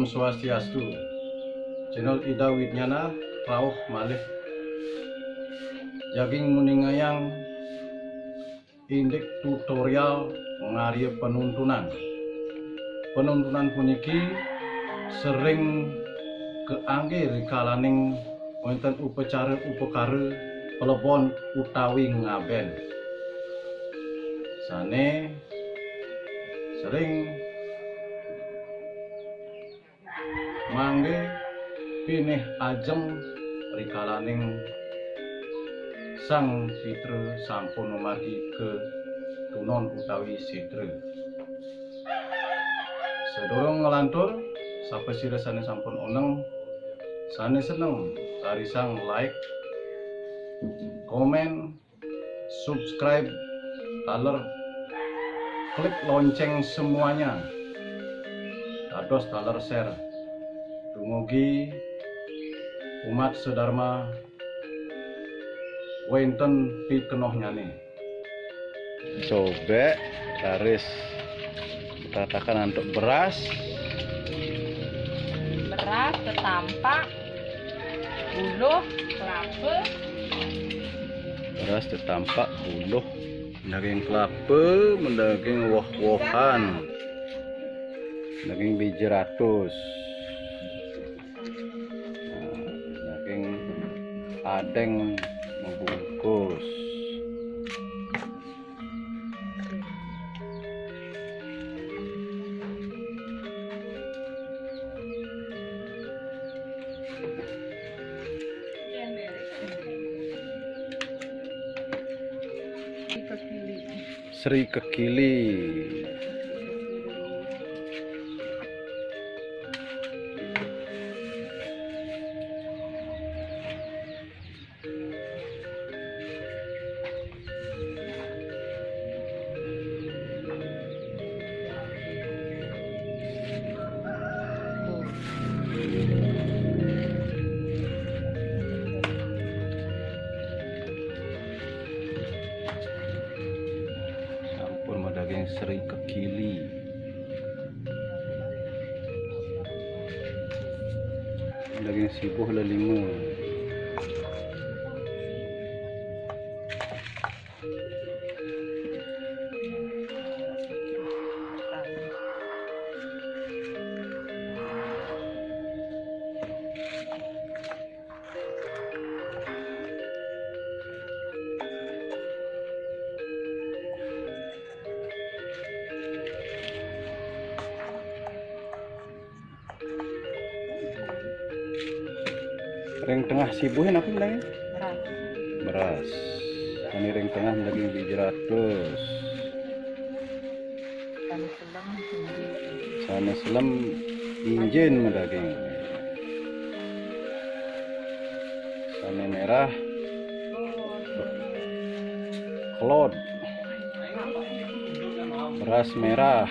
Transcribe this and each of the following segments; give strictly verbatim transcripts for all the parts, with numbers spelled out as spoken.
Swastiastu. Channel Ida Widnyana rauh malih jagi nguningayang indik tutorial ngarya penuntunan. Penuntunan puniki sering kaanggé rikalaning wénten upacara upakara palebon utawi ngabén. Sané sering manggé pinih ajeng rikalaning sang sitra sampun mamargi ka tunon utawi sitra. Sadurung nglantur, sapasira sané sampun oneng, sané seneng, rarisang like, komén, subscribe, taler klik lonceng semuanya, dados taler share. Dumugi umat sedharma wénten pikenohnyané. Cobék, raris tatakan antuk beras. Beras, tetampak, guluh, kelapa. Beras, tetampak, guluh, daging kelapa, daging woh-wohan, daging bija ratus, nah, daging adéng mabungkus. Sri Kekili. Sampun madaging Sri Kekili. Daging sibuh lelima. Ring tengah sibuhé napa daging? Beras. Beras. Sané ring tengah daging bija ratus. Sané selem injin. Sané selem injin madaging. Sané merah kelod. Beras merah.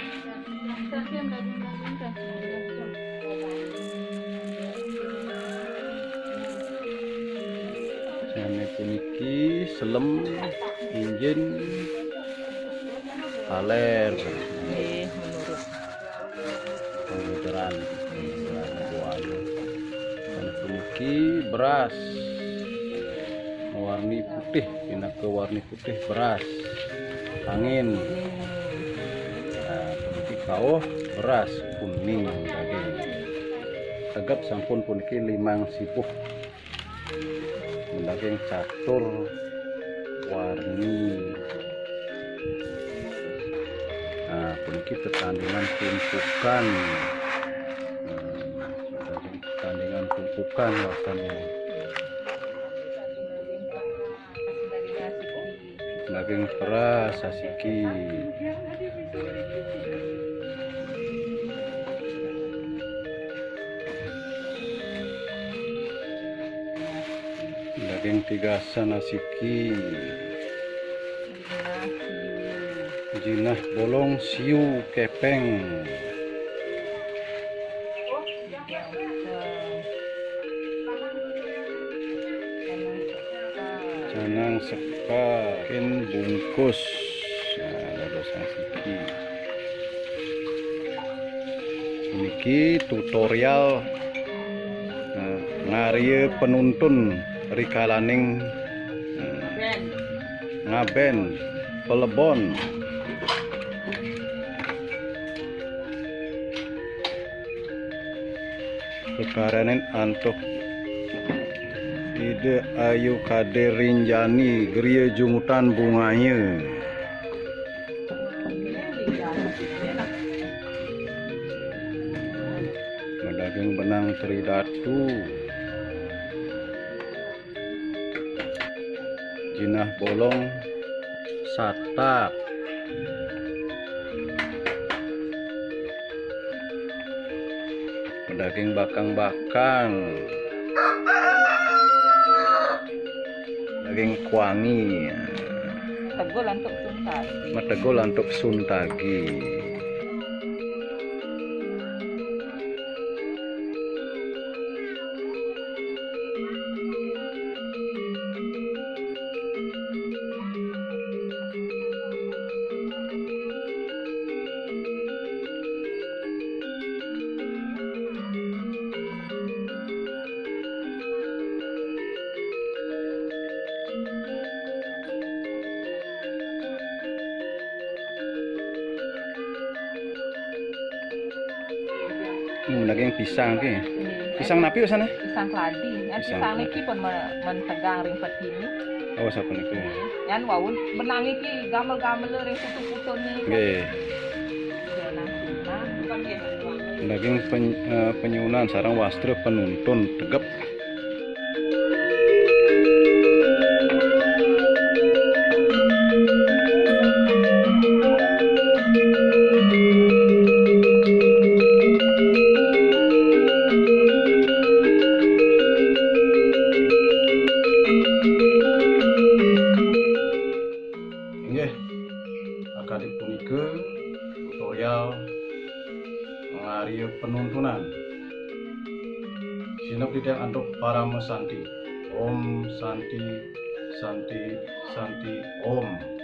Sané puniki selem injin taler. Nggih, menurut. Pemikiran. Pemikiran buana. Sané puniki beras warni putih, pinaka warni putih beras angin. Nah, puniki kauh beras kuning daging. Tegep sampun puniki limang sibuh. Daging catur warni. Nah, puniki tetandingan tumpukan. Nah, daging tetandingan tumpukan wastanipun. Daging peras asiki. Daging tigasan asiki. Jinah bolong siu kepeng. Canang seka kin bungkus. Nah, dados asiki. Niki tutorial, eh, ngarya penuntun rikalaning, eh, ngaben pelebon. Kekaranin antuk Ida Ayu Kade Rinjani, griya jungutan bungaya. Madaging benang tridatu. Jinah bolong satak. Madaging bakang-bakang. Daging kuangi. Tegul antuk suntagi. Mategul antuk suntagi. Hmm, daging pisang ki. Pisang napi usahane? Pisang keladi. Yan pisang niki pun mentegang ring petini. Oh, sapunika. Yan wau benang iki gamel-gamel ring putu-putune. Nggih. Daging peny-, eh, penyunan sareng wastra penuntun tegep. Inggih, akadi punika tutorial ngarya penuntunan. Sineb titiang antuk parama santi. Om Santi, Santi, Santi, Om.